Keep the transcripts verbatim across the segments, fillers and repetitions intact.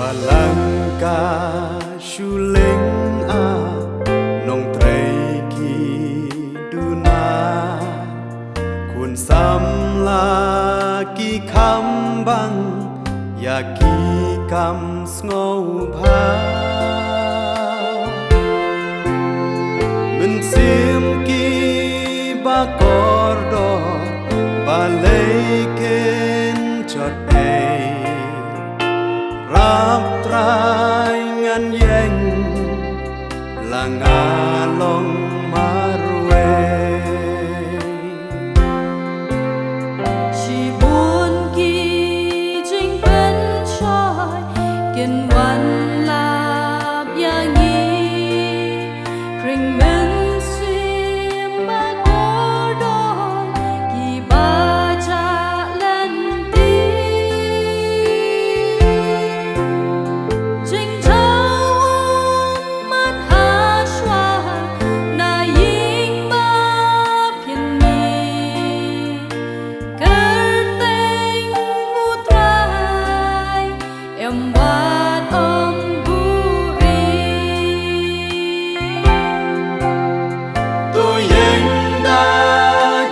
Langa shu lynga nongtrei ki duna, khun samla ki kham bang ïa ki kam sngewbha. Mynsiem kiba kordor, balei kin jot ei? Rap Trai ngan ïeng, la nga long marwei. Shibun ki jingpynshoi kin wan lap ïa ngi, khring mynsiem ba kordor kiba jah lynti. Jingjaw man hashuwa na ïing ba phin mih, kyrteng U Trai em wad em buhrieh. To ïeng da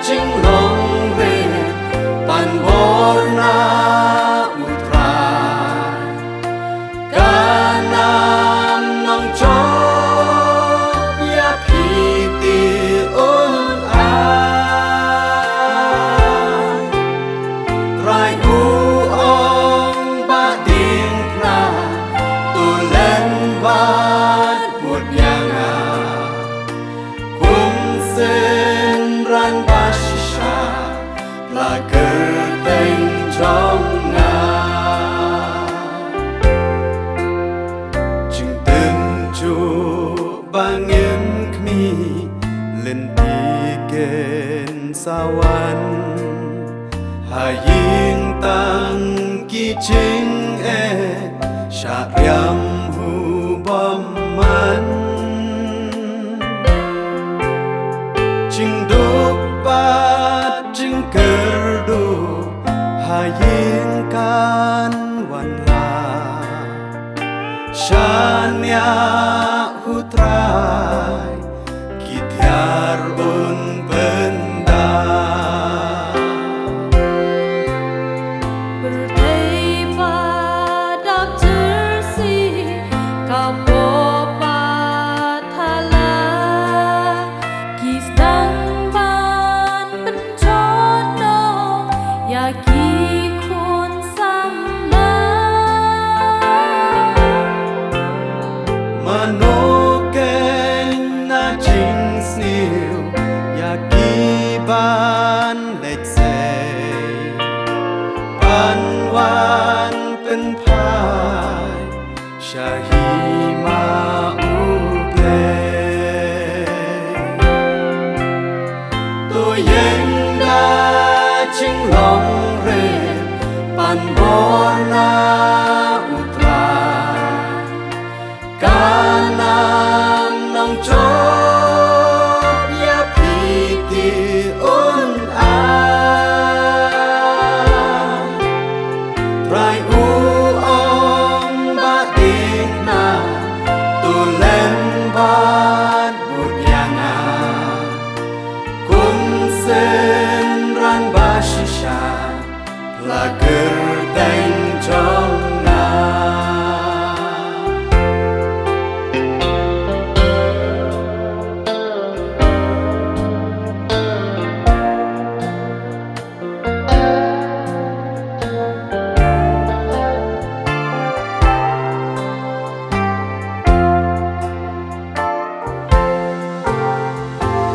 jinglong rit, pan bor na U Trai. Ka nam nongjop ïa phi ti un ai. Trai u ong ba ding phna, to len bad bud ïa nga. Kum synran ba shisha la kyrteng jong nga. Jingtynjuh ba ngim khmih, lynti kin sa wan. Ha ïing tang ki jingeh, shah riam hu bymman. Jingduk bad jingkyrduh ha ïing kan wan lah. Shaniah U Trai, ki thiar un pynda. Pyrthei pat dap jyrsieh, ka pop pat thala. Ki sdang ban pynjot noh ïa ki khun samla. Mano keiñ na jingsniew ïa ki ban leit sei, ban wan pynphai sha hima U Blei. To ïeng da jinglong rit, pan bor na U Trai. Ka nam nongjop ïa phi ti un ai. Trai u ong ba ding phna, to len bad bud ïa nga. Kum synran ba shisha la kyrteng jong nga.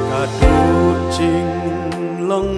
Ka duh jinglong